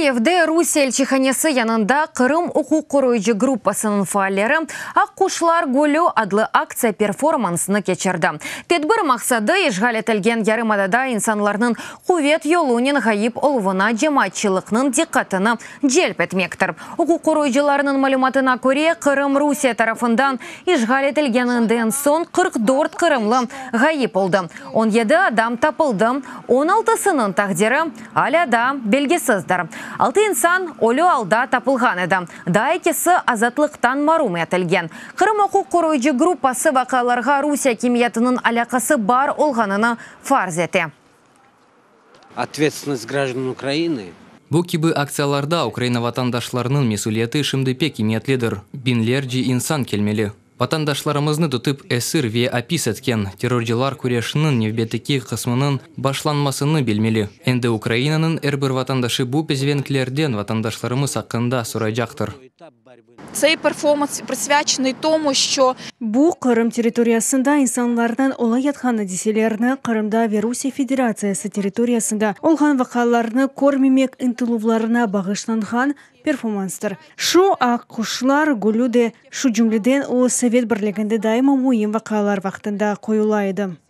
Kiyevde Rusiye elçihanesi yanında Qırım uquq qoruyıcı gruppasınıñ faalleri Aqquşlar gölü adlı aktsiya performansını keçirdi. Tedbir maqsadı, işğal etilgen yarımadada insanlarnıñ quvet yolunen ğayıp oluvına cemaatçılıqnıñ diqqatını celp etmektir. Uquq qoruyıcılarnıñ malümatına köre, Qırım Rusiye tarafından işğal etilgeninden soñ 44 qırımlı ğayıp oldı, 17 adam tapıldı, 16sınıñ taqdiri alâ daa belgisizdir. Altı insan ölü alda tapılğan edi, daa ekisi azatlıqtan marum etilgen. Qırım uquq qoruyıcı gruppası vaqialarğa Rusiye akimiyetiniñ alâqası bar olğanını farz ete. Ответственность граждан Украины. Bu kibi aktsiyalarda Ukraina vatandaşlarınıñ mesüliyeti şimdi pek emiyetlidir. Biñlerce insan kelmeli. Vatandaşlarımıznı tutıp esir ve apis etken terrorcılar küreşiniñ nevbetteki qısmınıñ başlanmasını bilmeli. Endi Ukrainanıñ er bir vatandaşı bu pezevenklerden vatandaşlarımız aqqında soraycaqtır. Цей перформанс присвячений тому, що Bu, Qırım territoriyasında insanlarnıñ olayatqan adiselerni, Qırımda ve Rusiye Federatsiyası territoriyasında olğan vaqialarnı körmemek ıntıluvlarına bağışlanğan performanstır. Şu aqquşlar gölü de şu cümleden, o, Sovet Birliginde daima müim vaqialar vaqtında qoyula edi.